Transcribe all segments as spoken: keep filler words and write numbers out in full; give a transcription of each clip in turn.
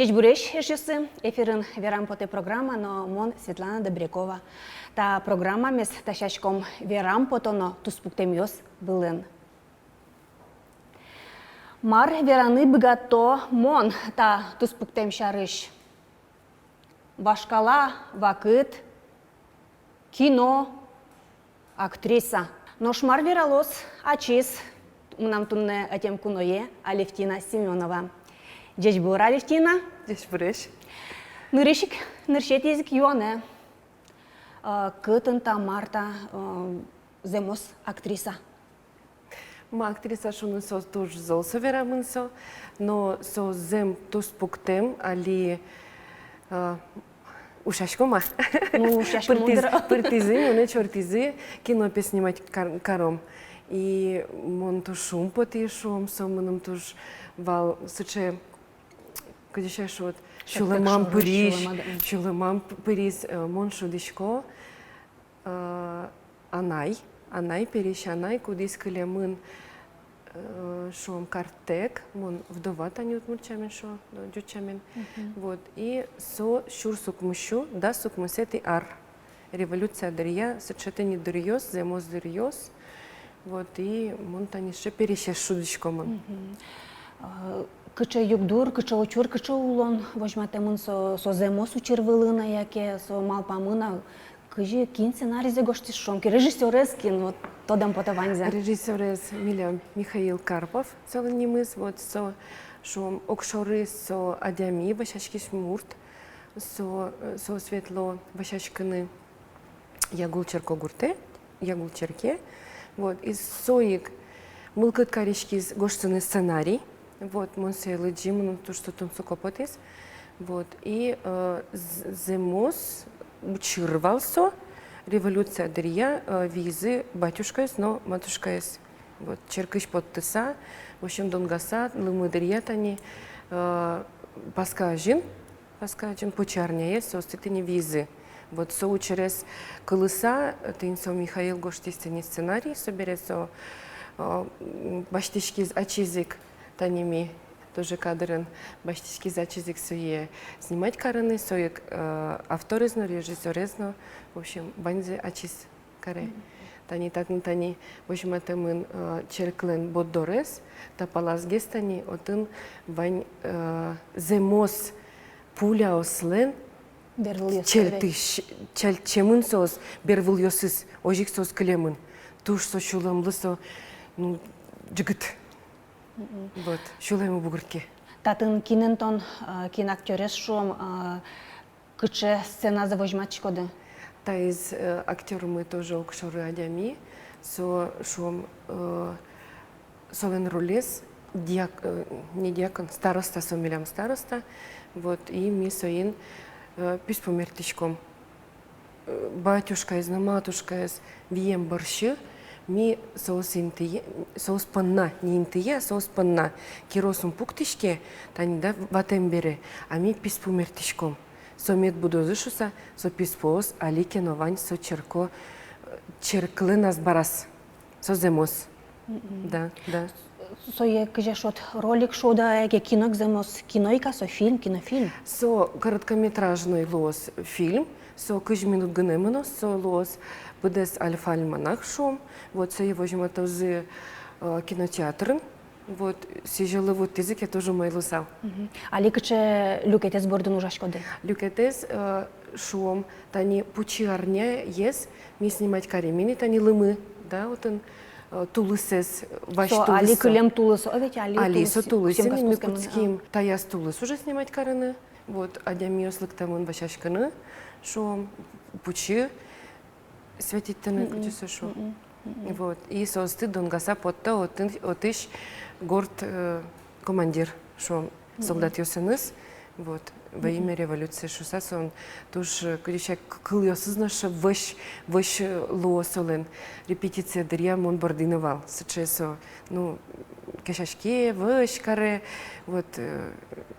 Ӟечбуресь, эшъёсы! Эфирын «Верам потэ» программа, но мон Светлана Добрякова. Та программамес дасяськом верам потоно туспуктэмъёс вылын. Мар вераны быгато мон та туспуктэм сярысь? Вашкала вакыт, кино, актриса. Нош мар вералоз ачиз мынам туннэ ӧтем куное Алевтина Семёнова? Ӟечбур, Алевтина. Ӟечбуресь. Нырысь ик, нырысетӥез ик юанэ. Э, кытын та, мар та, э, зэмос актриса? Ма, актриса шуыны со туж зол со верамын со, но со зэм туспуктэм али, э, ушъяськом-а? Ну, ушъяськом. Пыртӥз-, пыртӥзы, монэ чортӥзы кино пе снимать кар-, каром. И мон туж шумпотӥ, шуом, со мыным туж вал сыӵе, кызьы ке шуод, сюлэмам пыриз, сюлэмам п-, пыриз, э, мон шудӥсько, э, анай, анай, пересь анай, кудӥз кылемын, э, шуом, карттэк, мон вдова, тани удмурт сямен шуо, но ӟуч сямен. Вот, и со сюрс укмыссю дас укмысэтӥ ар. Революция дыръя, сыӵе тӥни дыръёс, зэмос дыръёс. Вот, и мон тани сыӵе пересез шудӥсько мон. Мгм. А, кыӵе югдур, кыӵе учыр, кыӵе улон возьматэмын со, со зэмос учыр вылын-а, яке со малпамын-а, кызьы, кин сценаризэ гожтӥз, шуом ке, режиссёрез кин, вот, тодэм потэ ваньзэ. Режиссёрез милям Михаил Карпов, солэн нимыз, вот, со, шуом, огшоры со адями, вӧсяськись мурт, со, э, соос ветло вӧсяськыны Ягул черкогуртэ, Ягул черке. Вот, и со ик мылкыд кариськиз гожтыны сценарий. Вот, мон сое лыдӟи, мыным туж со тунсыко потӥз. Вот, и, э, з-, зэмос учыр вал со, революция дыръя, э, виизы батюшкаез но матушкаез. Вот, черкысь поттыса, в общем, донгаса, лымы дыръя тани, э, Паска азьын, Паска азьын, пучы арняе соосты тӥни виизы. Вот со учырез кылыса, тӥни со Михаил гожтӥз тӥни сценарий, собере со, э, м, басьтӥськиз ачиз ик, тани ми тоже кадрын, басьтӥськиз ачиз ик сое снимать карыны, со ик, э, авторез но, режиссёрез но, в общем, ваньзэ ачиз каре. Мгм. Тани татын тани возьматэмын, э, черклэн борддорез, та паласгес тани отын вань, э, зэмос пуляослэн бер вылъёсыз, чельтӥсь-, чельтчемын соос, бер вылъёсыз, озьы ик соос кылемын. Туж со сюлэмлы со, ну, ӝыгыт. Мгм. Вот, сюлэмы бугыртӥське. Татын кинэн тон, э, кин актёрез, шуом, э, кыӵе сценазэ возьматӥськоды? Таиз, э, актёрмы тоже огшоры адями, со, шуом, э, солэн ролез диак-, э, не диакон, староста, со милям староста. Вот, и ми соин, э, писпу мерттӥськом. Э, батюшкаез но матушкаез вием бӧрсьы ми соос интые, соос понна, не интые, а соос понна кирос ум пуктӥське, тани, да, ватэм бере, а ми писпу мерттӥськом. Со мед будозы шуыса, со писпуос али ке но вань со черко, э, черклэн азбараз. Со зэмос. Мгм. Да, да. Сое кызьы шуод, ролик шуод-а, яке кино ик зэмос, кино ик-а со, фильм, кинофильм? Со короткометражной луоз фильм, со кызь минут гинэ мыноз, со луоз быдэс альфа-альманах, шуом. Вот, сое возьматозы, э, кинотеатрын. Вот, сӥзьылы вуттӥзы ке, тоже умой луысал. Мгм. Али кыӵе люкетэз бордын ужаськоды? Люкетэз, э, шуом, тани пучы арняез ми снимать карим ини, тани лымы, да, отын, э, тулысэз вазь. Со али тулыс со. Кылем тулыс, о, ведь али. Али тулыс, со тулыс, съёмка ини ми кутскемын, кутским. А. Таяз тулыс уже снимать карыны. Вот, адямиос лыктэмын вӧсяськыны, шуом, пучы светить карыны, мгм, кудӥз со шуо. Мгм. Мгм. Вот. И соосты донгаса поттэ отын, отысь горд, э, командир, шуом, мгм, солдатъёсыныз. Вот. Во имя революции шуыса, со туж, э, кудӥз ке к-, кылъёсыз но сыӵе вӧсь, вӧсь, э, луо солэн. Репетиция дыръя мон борды но вал. Сыӵе со, ну, кесяське, вӧсь каре, вот, э,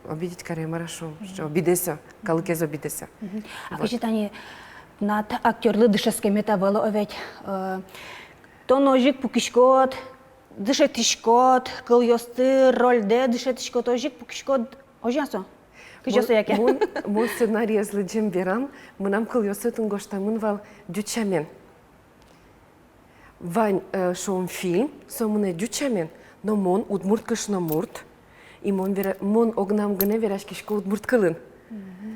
обидеть каре, мар-а шуом, мгм, обидэ со, калыкез обидэ со. Мгм. А вот. Кызьы тани тынад актёрлы дышетскемед ӧвӧл, о ведь, э, тон озьы ик пукиськод, дышетӥськод, кылъёсты, рольдэ дышетӥськод, озьы ик пукиськод, озьы-а со? Кызьы со яке? Мон, мон сценариез лыдӟем берам, мынам кылъёсы отын гожтэмын вал ӟуч сямен. Вань, э, шуом, фильм, со мынэ ӟуч сямен, но мон удмурт кышномурт, и мон вера-, мон огнам гинэ вераськисько удмурт кылын.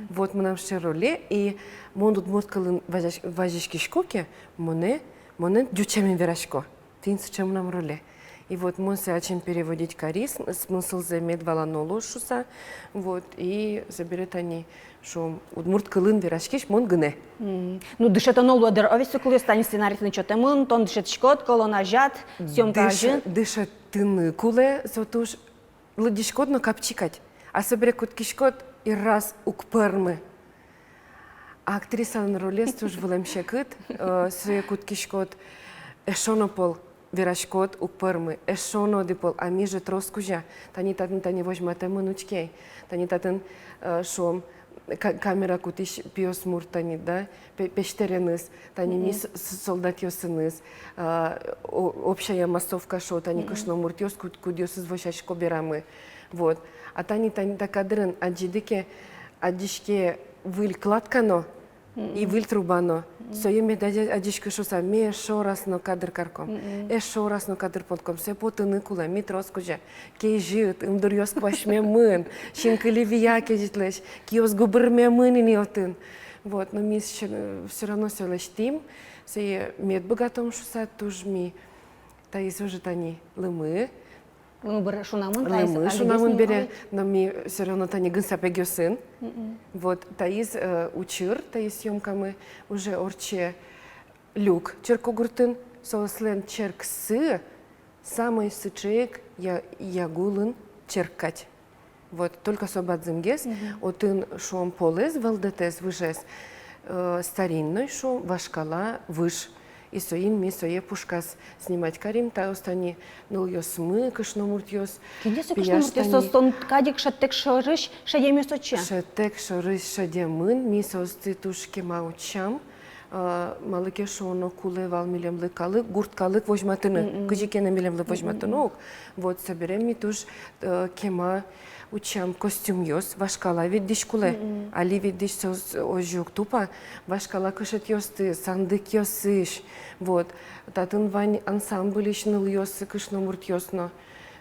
Вот мынам сыӵе роле, и мон удмурт кылын вазясь-, вазиськисько ке, монэ, монэ ӟуч сямен верасько. Тӥни сыӵе мынам роле. И вот мон сое ачим переводить кари, с-, смыслзэ мед валано луоз шуса. Вот, и собере тани, шуом, удмурт кылын вераськись мон гинэ. Ну, дышетоно луэ дыр, овесь со кылъёс тани сценарий тыныд сётэмын, тон дышетӥськод, колон азяд, съёмка азьын. Дышетыны кулэ, со туж лыдӟиськод но капчи кадь. А собере кутскиськод, и раз уг пӧрмы. Актрисалэн ролез туж вылэм секыт, э, сое кутскиськод, эшшо но пол вераськод, уг пӧрмы, эшшо но одӥг пол, а ми же трос кузя. Тани татын, тани возьматэмын, учке ай. Тани татын, э, шуом, ка-, камера кутӥсь пиосмурт тани, да, пе-, песьтэреныз, тани ми с-, с-, солдатъёсыныз, а, о-, общая массовка шуо, тани кышномуртъёс, куд-, кудъёсыз вӧсясько берамы. Вот. А тани, тани та кадрын адӟиды ке, адӟиське выль кладка но, и выль труба но. Сое мед адӟ-, адӟиськы шуса, ми эшшо раз но кадр карком. Эшшо раз но кадр потком. Сое потыны кулэ, ми трос кузя. Кезьыт, ымдуръёс куасьмемын, синкыли вия кезьытлэсь, киос губырмемын ини отын. Вот, но ми всё, всё равно сое лэсьтӥм, сое мед быгатом шуса, туж ми таиз уже тани лымы. Лымы бере шунамын, таиз лымы шунамын бере, но ми всё равно тани гын сапегъёсын. Вот, таиз, э, учыр, таиз съёмкамы уже ортче Люк черкогуртын, соослэн черксы самой сыӵе ик Я-, Ягулын черк кадь. Вот, только со бадӟымгес, отын, шуом, полэс вӧлдэтэз, выжез, э, старинной, шуом, вашкала выж. И соин ми сое пушказ снимать карим, таос тани нылъёсмы, кышномуртъёс. Кинъёс со кышномуртъёс, соос тон кадь ик шӧдтэк шорысь шедемъёс отчы? Шӧдтэк шорысь шедемын, ми соосты туж кема утчам. А, малы ке шуоно, кулэ вал милемлы калык, гурт калык возьматыны, кызьы ке но милемлы возьматыны ук. Вот, собере ми туж, э, кема утчам костюмъёс, вашкала ведь дӥсь кулэ, али ведь дӥсь соос озьы уг тупа, вашкала кышетъёсты, сандыкъёсысь, вот, татын вань ансамбльысь нылъёс, кышномуртъёс но.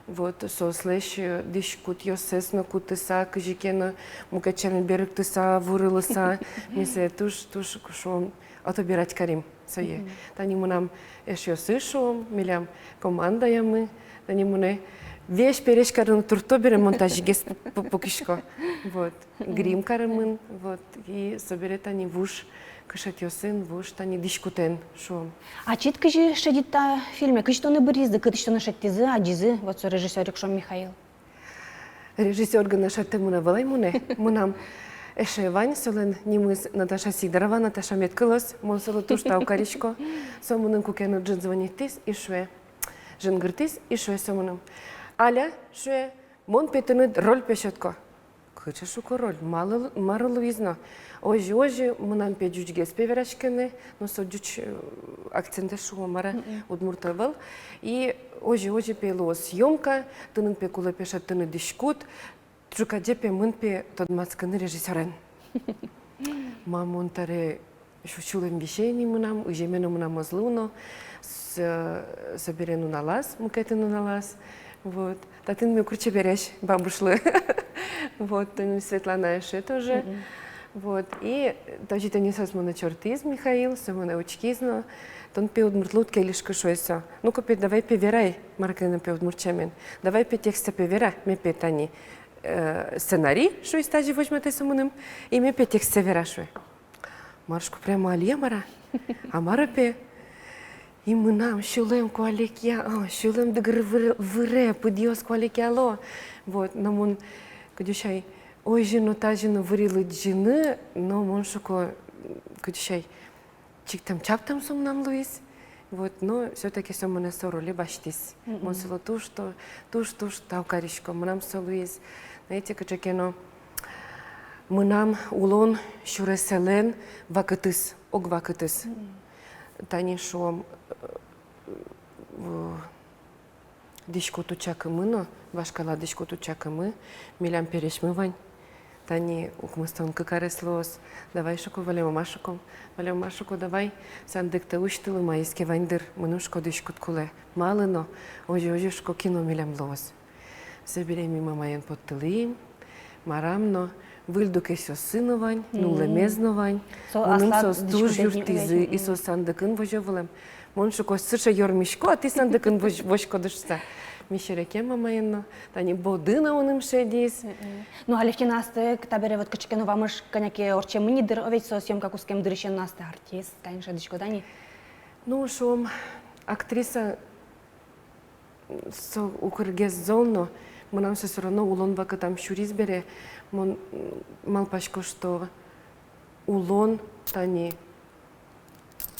Вот, соослэсь, э, дӥськутъёссэс но кутыса, кызьы ке но мукет сямен берыктыса, вурылыса, ми сое туж, туж, шуом, отобирать карим сое. Тани мынам эшъёсы, шуом, милям командаямы, тани монэ весь пересь карыны туртто бере, монтажигес пу-, пу-, пукисько. Вот. Грим каремын, вот, и собере тани вуж кышетъёсын, вуж тани дӥськутэн, шуом. Ачид кызьы шедид та фильме, кызьы тонэ быръизы, кытысь тонэ шедьтӥзы, адӟизы, вот со режиссёр ик, шуом, Михаил? Режиссёр гинэ шедьтэм ӧвӧл ай монэ, мынам эше вань, солэн нимыз Наташа Сидорова, Наташа мед кылоз, мон солы туж тау карисько, со мыным куке но ӝын звонитьтӥз и шуэ, жингыртӥз и шуэ со мыным: «Аля, — шуэ, — мон пе тыныд роль пе сётко». Кыӵе, шуко, роль? Малы, мар луиз но? Озьы, озьы, мынам пе ӟучгес пе вераськыны, но со ӟуч, э, акцентэз, шуом, мар-а, удмурт ӧвӧл. И озьы, озьы пе луоз съёмка, тыныд пе кулэ пе шедьтыны дӥськут, ӵуказе пе мын пе тодматскыны режиссёрен. Ма, мон табере сю-, сюлэм висе ини мынам, ыземе но мынам ӧз луы но, с-, собере нуналаз, мукетын нуналаз. Вот. Татын мукет чебересь бабушлы. Вот, тӥни Светлана эше тоже. Вот. И тоже тӥни соос монэ чортӥз, Михаил, со монэ учкиз но: «Тон пе удмуртлы уд кельыськы, — шуэ со. — Ну-ка пе, давай пе верай, мар ке но пе удмурт сямен. Давай пе текстсэ пе вера, ме пе тани, э, сценарий, — шуиз, тазьы возьматэ со мыным, — и ме пе текстсэ вера», — шуэ. Мар, шуко, прямо али-а, мар-а? А мар-а пе? И мынам сюлэм куалекъя, а, сюлэм дыгыр выре, выре, пыдъёс куалекъяло. Вот, но мон, кыдёкысь ай, озьы но, тазьы но выри лыдӟыны, но мон, шуко, кыдёкысь ай, чиктэм-чаптэм со мынам луиз. Вот, но всё-таки со монэ со роле басьтӥз. Мон солы туж, то-, туж, туж тау карисько, мынам со луиз, знаете, кыӵе ке но мынам улон сюресэлэн вакытыз, ог вакытыз. Тани, шуом, э, дӥськут утчакымы но, вашкала дӥськут утчакымы, милям пересьмы вань. Тани укмыстон кык арес луоз. Давай, шуко, валемама, шуко, валемама, шуко, давай сандыктэ усьтылы, маиз ке вань дыр, мыным, шуко, дӥськут кулэ. Малы но, озьы, озьы, шуко, кино милям луоз. Собере ми мамаен поттылӥм, марам но, выль дукесьёссы но вань, нуллэмез но вань. Мыным соос туж юрттӥзы, и соос сандыкын возё вылэм. Мон, шуко, сыӵе ёрмисько, а тӥ сандыкын возь-, возьыськоды шуса. Ми серекъям мамаен но, тани боды но мыным шедиз. Ну, Алевтина, астэ табере вот кыӵе ке но вамыш кӧня ке ортчемын ни дыр, о ведь, со съёмка кутскем дырысен но. Астэ артист, тани шӧдӥськод-а ни? Ну, шуом, актриса, со укыргес зол но, мынам со всё равно улон вакытам сюриз бере, мон, м, малпасько, что улон, тани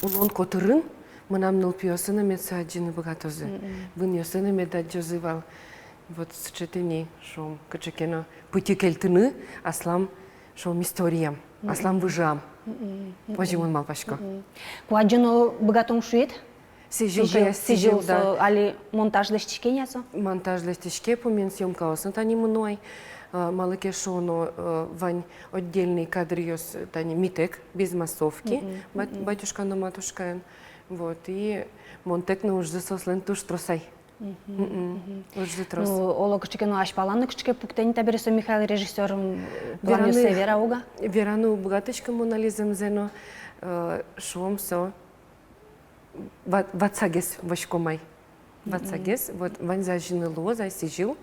улон котырын мынам нылпиосы но мед со адӟыны быгатозы. Вынъёсы но мед адӟозы вал. Вот сыӵе тӥни, шуом, кыӵе ке но пытьы кельтыны аслам, шуом, историям, аслам выжыям. Озьы мон малпасько. Ку адӟоно быгатом шуид? Сӥзьыл. Сӥзьыл, таяз сӥзьыл, сӥзьыл, да. Со али монтаж лэсьтӥське ни-а со? Монтаж лэсьтӥське, пумен съёмкаос но тани мыно ай. А, малы ке шуоно, э, вань отдельный кадръёс, тани митэк, без массовки, бат-, батюшка но матушкаен. Вот, и монтэк но ужзы соослэн туж трос ай. Ужзы трос. Ну, оло кыӵе ке но азьпалан но кыӵе ке пуктэ ни табере со Михаил режиссёр, м, планъёссэ вера, уг-а? Вераны уг быгатӥськы мон али зэмзэ но, э, шуом, со ва-, ватсагес возиськом ай. Ватсагес, вот, ваньзэ азьыны луоз ай сӥзьыл,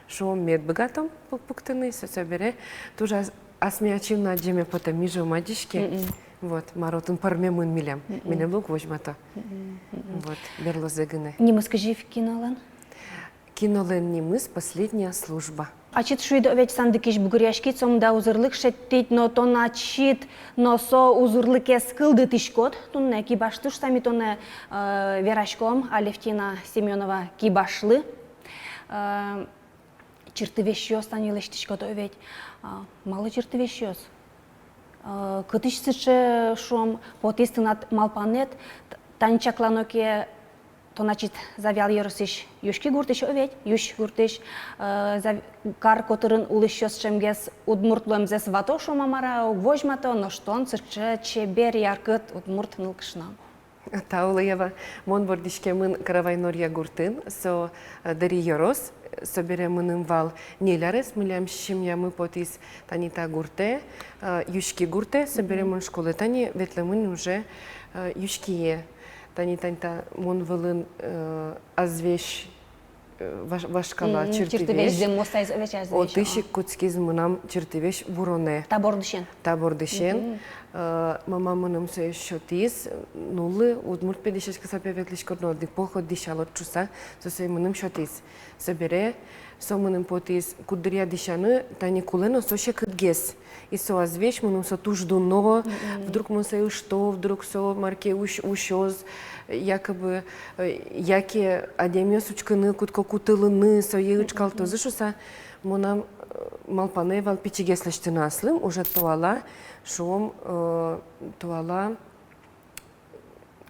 шуом, мед быгатом пу-, пуктыны, со-, собере туж ас-, асме ачим но адӟеме потэ, ми же ум адӟиське. Вот, мар отын пӧрмемын милям, милемлы уг возьмато. Вот, берлозэ гинэ. Нимыз кызьы кинолэн? Кинолэн нимыз «Последняя служба». Ачид шуид, о ведь, сандыкысь бугыръяськид, сомында узырлык шедьтӥд, но тон ачид но со узырлыкез кылдытӥськод. Туннэ кибашлы шуса ми тонэ, э, вераськом, Алевтина Семёнова кибашлы. Э, чыртывесьёс тани лэсьтӥськод, о ведь. А малы чыртывесьёс? Э, кытысь сыӵе, шуом, потӥз тынад малпанэд? Т-, тани чаклано ке, тон ачид Завьял ёросысь, Юськи гуртысь, о ведь, Юсь гуртысь, э, зав-, кар котырын улӥсьёс ӵемгес удмурт луэмзэс вато, шуом-а, мар-а, уг возьмато, нош тон сыӵе чебер, яркыт удмурт нылкышно. Тау, Лева. Мон вордӥськемын Каравай-Норья гуртын, со, э, Дэри ёрос, собере мыным вал ньыль арес, милям семьямы потӥз тани та гуртэ, э, Юськи гуртэ, собере мон школэ тани ветлэмын уже, э, Юськие. Тани, тани та мон вылын, э, азвесь, э, ваш-, вашкала чыртывесь. Чыртывесь, зэмос ай, азвесь, азвесь. Отысь ик кутскиз мынам чыртывесь вуронэ. Та бордысен? Та бордысен. Э, мама мыным сое сётӥз, нуллы, удмурт пе дӥсяськыса пе ветлӥськод но, одӥг пол хоть дӥсялод шуса, со сое мыным сётӥз. Собере со мыным потӥз куддыръя дӥсяны, тани кулэ но со секытгес. И со азвесь, мыным со туж дуно, вдруг мон сое ышто, вдруг со мар ке усь-, усёз, якобы, э, яке адямиос учкыны кутско, кутылыны, сое ычкалтозы шуса, мынам, э, малпанэ вал пичигес лэсьтыны аслым, уже туала, шуом, э, туала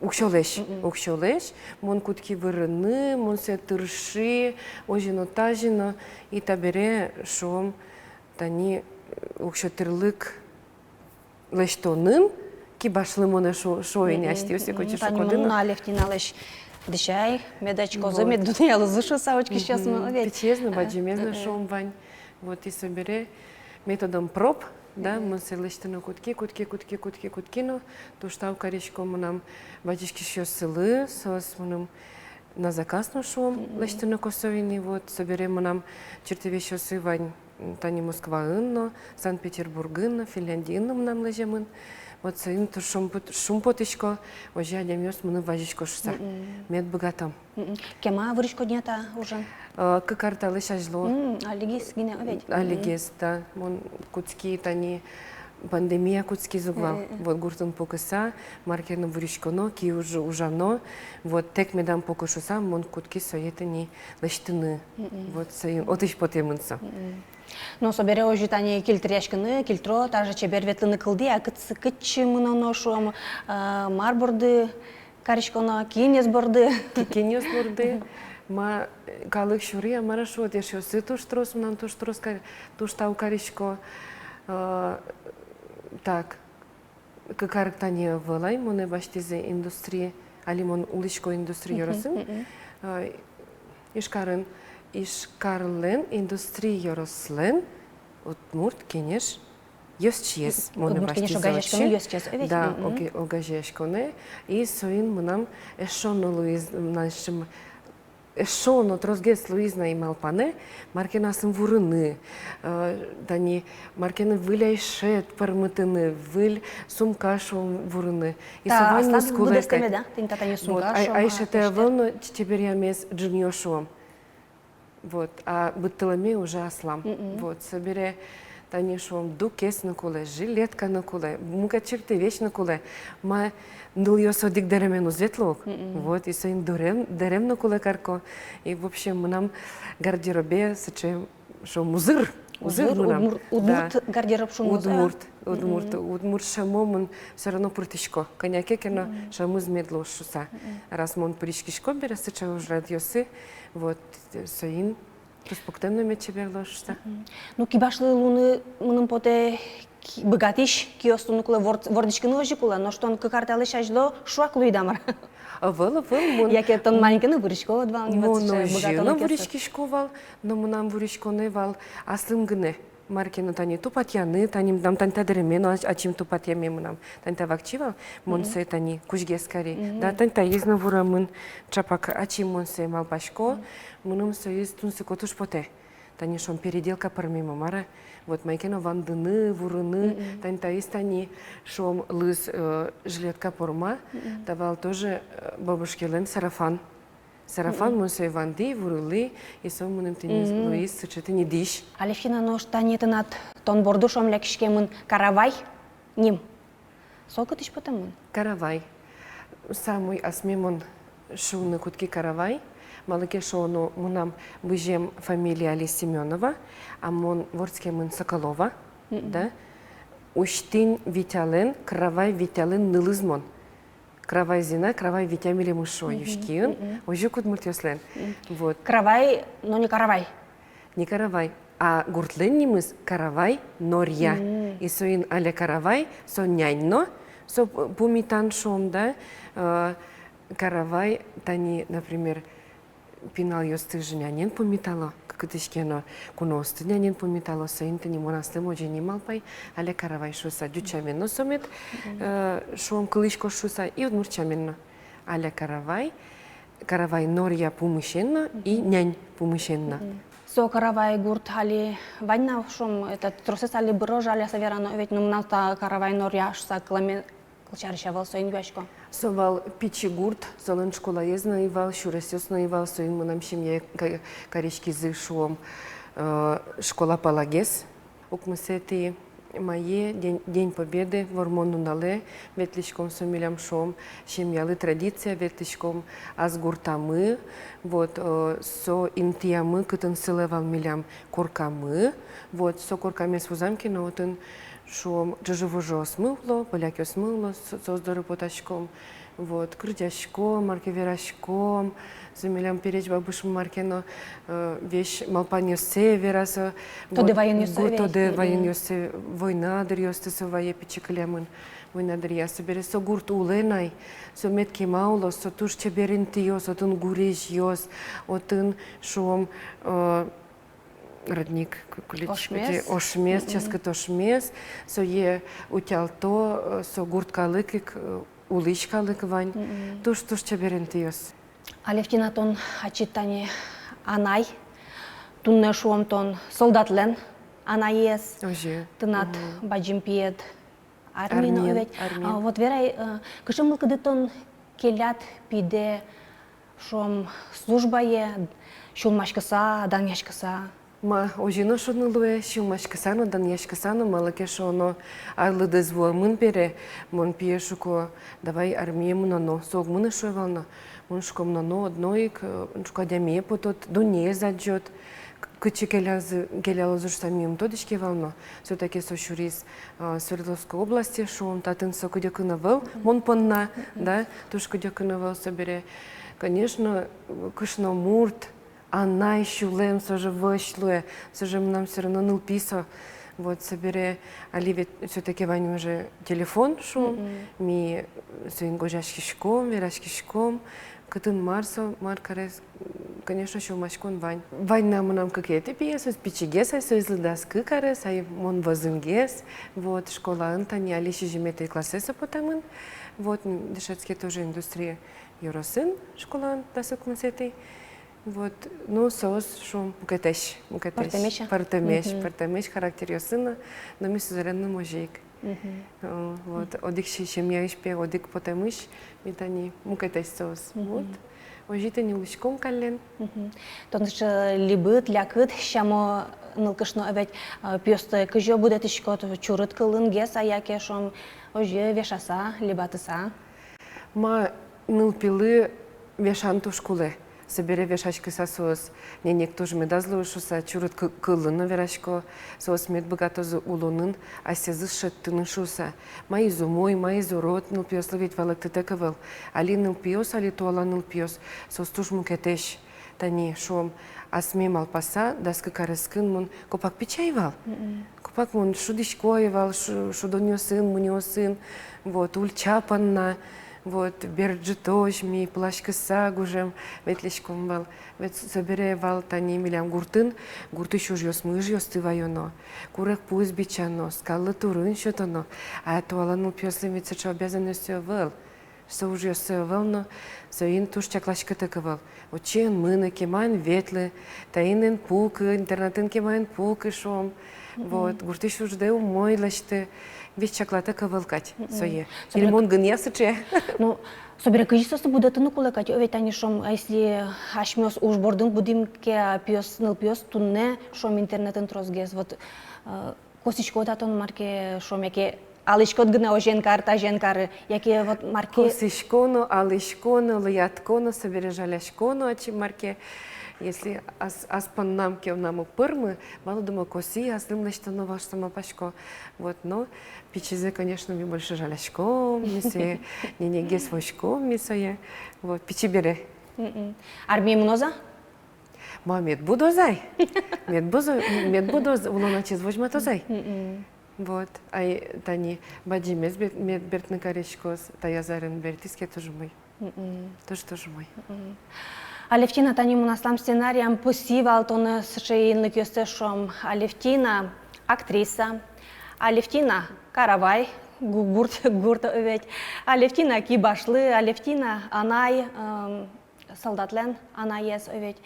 уксёлэсь, уксёлэсь, мон кутски вырыны, мон сое тырши, озьы но, тазьы но, и табере, шуом, тани, э, уксётӥрлык лэсьтонын кибашлы монэ шо-, шуо ини асьтэос ик, отчы шуо. Тани шуко, мон но Алевтиналэсь дӥсяй, мед адӟиськозы, мед дунъялозы шуса учкисьёсмы, о ведь. Пичиез но, бадӟымез но, шуом, вань. Вот, и собере методом проб, да, мон сое лэсьтыны кутски, кутски, кутски, кутски, кутски но, туж тау карисько мынам вазиськисьёссылы, соос мыным на заказ но, шуом, лэсьтыны косо ини, вот, собере мынам чыртывесьёсы вань, м, тани Москваын но, Санкт-Петербургын но, Финляндиын но мынам лэземын. Вот соин туж шумпот-, шумпотӥсько, озьы адямиос мыным вазисько шуса. Мед быгатом. Кема выриськод ни та ужен? Э, кык ар талэсь азьло. М, алигес гинэ, о ведь? Алигес, да. Мон кутски, тани пандемия кутскиз ук вал. Вот гуртын пукыса, мар ке но выриськоно, ки уж-, ужано. Вот тэк медам пукы шуса, мон кутски сое тани лэсьтыны. Вот соин отысь потэмын со. Но собере озьы тани кильтыръяськыны, кильтро, та же чебер ветлыны кылдӥ-а, кытчы, кытчы мыноно, шуом, э, мар борды кариськоно, кинъёс борды? Ки-, кинъёс борды. Ма, э, калык сюри-а, мар-а шуо, эшъёсы туж трос, мынам туж трос кар-, туж тау карисько. А, так, кык ар тани ӧвӧл ай монэ басьтӥзы индустрие, али мон улӥсько индустрие ёросын. А, Ижкарын, Ижкарлэн индустрие ёрослэн Удмурт Кенеш ёзчиез монэ басьтӥзы. Удмурт Кенеш огазеяськонлэн ёзчиез, э, ведь? Да, огазеяськонэ. И соин мынам эшшо но луиз, мынам эшшо но тросгес луиз на ай малпанэ, мар ке но аслым вурыны, э, тани мар ке но выль айшет пӧрмытыны, выль сумка, шуом, вурыны. И со ваньмыз кулэ кадь. Айшетэ ӧвӧл но, чеберъямез ӝынъёс, шуом. Вот, а быдтылэме уже аслам. Вот, собере тани, шуом, дукес но кулэ, жилетка но кулэ, мукет черты весь но кулэ. Ма нылъёс одӥг дэремен уз ветло ук. Вот, и соин дэрем, дэрем но кулэ карко. И, в общем, мынам гардеробе сыӵе, шуом, узыр. Узыр мынам. Удмурт гардероб, шуом, узыр. Удмурт, удмурт, удмурт шӧмо мон всё равно пыртӥсько. Кӧня ке но шӧмыз мед луоз шуса. Раз мон пыриськисько бере сыӵе ужрадъёсы, вот, соин туспуктэм но мед чебер луоз шуса. Ну, кибашлы луыны, мыным потэ, быгатӥсь киос луыны кулэ, ворд-, вордӥськыны озьы кулэ, нош тон кык ар талэсь азьло шуак луид-а, мар-а? Ӧвӧл, ӧвӧл, мон... Яке тон маин ке но вуриськод вал ни, вот сыӵе быгатоно киослы? Мон озьы но вуриськисько вал, но мынам вуриськонэ вал аслым гинэ. Мар ке но тани тупатъяны, тани мынам тани та дэреме но ач-, ачим тупатъяме мынам. Тани та вакчи вал, мон сое тани кузьгес кари. Да, тани таиз но вуремын, чапак ачим мон сое малпасько. Мыным соиз тунсыко туж потэ. Тани, шуом, переделка пӧрмемын, мар-а. Вот мае ке но вандыны, вурыны, тани таиз тани, шуом, лыз, э, жилетка пӧрма, та вал тоже, э, бабушкелэн сарафан. Сарафан, мон сое вандӥ, вурылӥ, и со мыным тӥни луиз сыӵе тӥни дӥсь. Алевтина, нош тани тынад тон борды, шуом, лякиськемын Каравай ним. Со кытысь потэмын? Каравай. Самой асме мон шуыны кутски Каравай. Малы ке шуоно, мынам бызем фамилия али Семёнова, а мон вордскемын Соколова, да? Усьтӥн Витялэн, Каравай Витялэн нылыз мон. Каравай Зина, Каравай Витя милемыз шуо Юськиын, озьы ик удмуртъёслэн. Вот. Каравай, но не Каравай. Не Каравай, а гуртлэн нимыз Каравай Норья. И соин але Каравай, со нянь но, со п-, пумитан, шуом, да, э, Каравай, тани, например, пиналъёсты же нянен пумитало, к-, кытысь ке но куноосты нянен пумитало, соин тӥни мон аслым озьы ни малпай, але Каравай шуса, ӟуч сямен но со мед, э, шуом, кылӥськоз шуса, и удмурт сямен но. Але Каравай, Каравай Норья пумысен но и нянь пумысен но. Со Каравай гурт али вань на, шуом, этот, тросэз али быро, жаляса верано, ведь, ну, мынам та Каравай Норья шуса кылэме кылсярысь ӧвӧл, соин юасько. Со вал пичи гурт, солэн школаез но ӧй вал, сюресъёс но ӧй вал, соин мынам семьяе ка-, кариськизы, шуом, э, школа палагес. Укмысэтӥ мае, День, День Победы, Вормон нуналэ ветлӥськом, со милям, шуом, семьялы традиция, ветлӥськом ас гуртамы, вот, э, со интыямы, кытын сылэ вал милям коркамы, вот, со коркамес вузам ке но, отын, шуом, ӝыжы-выжыосмы уло, полякъёсмы уло, со-, соос доры потаськом, вот, кырӟаськом, мар ке вераськом, со милям пересь бабушмы мар ке но, э, весь малпанъёссэ вераса, вот, тодэ ваёнъёссэ, гу-, ведь, тодэ ваёнъёссэ, война дыръёсты со вае пичи кылемын, война дыръя, собере со гурт улэ на ай, со мед кема улоз, со туж чебер интыос, отын гурезьёс, отын, шуом, э, родник, к-, кулэ, ошмес, ческыт ошмес, ческыт ошмес, сое утялто, э, со гурт калык ик, э, улӥсь калык вань. Туж, туж чебер интыос. Алевтина, тон ачид тани анай, туннэ, шуом, тон солдатлэн анаез. Озьы. Тынад бадӟым пиед армиын, армиын, ведь. Армиын. А, вот верай, э, кыӵе мылкыды тон келяд пидэ, шуом, службае сюлмаськыса, данъяськыса? Ма, озьы но шуыны луэ, сюлмаськыса но, данъяськыса но, малы ке шуоно, арлыдэз вуэмын бере, мон пие шуко: «Давай армие мыноно». Со уг мыны шуэ вал но. Мон шуко: «Мыноно, одно ик, э, шуко, адямие потод, дуннеез адӟод, к-, кытчы келязы, келялозы шуса ми ум тодӥське вал но». Всё-таки со сюриз, э, Свердловской области, шуом, татын со кыдёкын ӧвӧл, мон понна, да, туж кыдёкын ӧвӧл, собере. Конечно, кышномурт, анай сюлэм, со же вӧсь луэ, со же мынам всё равно нылпи со. Вот, собере али ведь всё-таки вань уже телефон, шуом, ми соин гожъяськиськом, вераськиськом, кытын мар со, мар каре, конечно, сюлмаськон вань. Вань на мынам кыкетӥ пие, соос пичигес ай, соизлы дас кык арес ай, мон вӧзымгес. Вот, школаын тани али сизьыметӥ классэ со потэмын. Вот, м, дышетске тоже Индустрия ёросын, школаын дас укмысэтӥ. Вот, ну, соос, шуом, мукетэсь, мукетэсь. Пӧртэмесь-а? Пӧртэмесь, пӧртэмесь характеръёсын но, но ми сузэрен но озьы ик. Э, вот, одӥг се-, семьяысь пе, одӥг потэмысь, ми тани мукетэсь соос. Вот. Озьы тани улӥськом каллен. Тон сыӵе либыт, лякыт сямо нылкышно, а ведь, э, пиосты кызьы будэтӥськод, чурыт кылынгес-а, яке, шуом, озьы вешаса, либатыса? Ма, нылпилы вешан туж кулэ. Собере вешаськыса соос, ненег туж медаз луы шуыса, чурыт кы-, кылын но верасько, соос мед быгатозы улонын асьсэзэс шедьтыны шуыса. Маиз умой, маиз урод, нылпиослы ведь валэктытэк ӧвӧл. Али нылпиос, али туала нылпиос, соос туж мукетэсь. Тани, шуом, асме малпаса, дас кык арескын мон копак пичи ай вал. Копак мон шудӥсько ай вал, шу-, шудонъёсын, мунёосын, вот, ульча понна, вот, бер ӝытозь ми пыласькыса гужем ветлӥськом вал. Ведь собере вал тани милям гуртын, гуртысь ужъёсмы ыжъёсты ваёно, курегпуэз бичано, скаллы турын сётоно, а туала нылпиослэн ведь сыӵе обязанностьсы ӧвӧл. Со ужъёссы ӧвӧл но, соин туж чакласькытэк ӧвӧл. Отчы эн мыны, кема эн ветлы, таин эн пукы, интернатын кема эн пукы, шуом. Вот, гуртысь уждэ умой лэсьты, ведь чаклатэк ӧвӧл кадь сое. Собере... Или мон гинэ-а сыӵе? Ну, собере кызьы соосты будэтыны кулэ кадь, о, ведь тани, шуом, а если асьмеос уж бордын будӥм ке, а пиос, нылпиос туннэ, шуом, интернетын тросгес, вот, э, косӥськод-а тон мар ке, шуом, яке алӥськод гинэ, озьыен кар, тазьыен кары, яке вот мар ке? Косӥсько но, алӥсько но, лыятко но, собере жалясько но ачим мар ке. Если ас, ас поннам ке но уг пӧрмы, малы, думаю, косӥ, аслым лэсьтоно вал шуыса малпасько. Вот, но пичизэ, конечно, ми больше жаляськом, ми сое, ненегес возьськом ми сое. Вот, пичи бере. Армие мыноз-а? Ма, мед будоз ай. Мед будоз, мед будоз, улон ачиз возьматоз ай. Вот. Ай, тани бадӟымез бер-, мед бертыны кариськоз, таяз арын бертӥз ке, туж умой. Туж, туж умой. Алевтина, тани мон аслам сценариям пусйи вал тонэ сыӵе инлыкъёсты, шуом: Алевтина — актриса, Алевтина — каравай, гу-, гурт, гурт, о, ведь, Алевтина — кибашлы, Алевтина — анай, эм, солдатлэн анаез, о, ведь.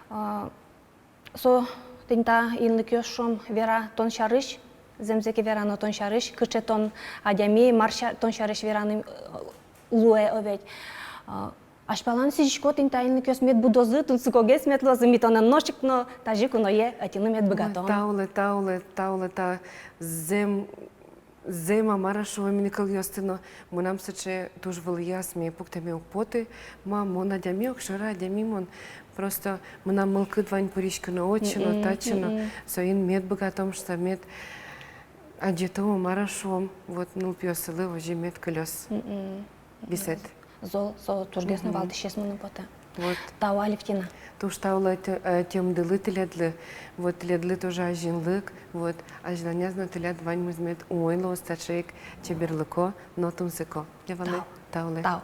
Э, со тӥни та инлыкъёс, шуом, вера тон сярысь, зэмзэ ке верано тон сярысь, кыӵе тон адями, мар ся-, тон сярысь вераны, э, луэ, о, ведь. Э, азьпалан сӥзисько, тӥни та инлыкъёс мед будозы, тунсыкогес мед луозы, ми тонэн нош ик но тазьы ик уное ӧтьыны мед быгатом. Ой, тау лэ, тау лэ, тау лэ, та зэм Зэм-а, мар-а шуом ини кылъёсты но, мынам сыӵе туж вылӥ асме пуктэме уг поты. Ма, мон адями, огшоры адями мон. Просто мынам мылкыд вань пыриськыны отчы но, татчы но. Соин мед быгатом шуса, мед адӟытом, мар-а шуом. Вот нылпиослы озьы мед кылёз. Бесед. Зол, со тужгес но валтӥсез мыным потэ. Вот. Тау, Алевтина. Туж тау лэ тё-, э, тёмдылы тӥледлы. Вот тӥледлы тоже азинлык. Вот азьланяз но тӥляд ваньмыз мед умой луоз, таӵе ик чеберлыко но тунсыко. Тау. Тау лэ. Тау.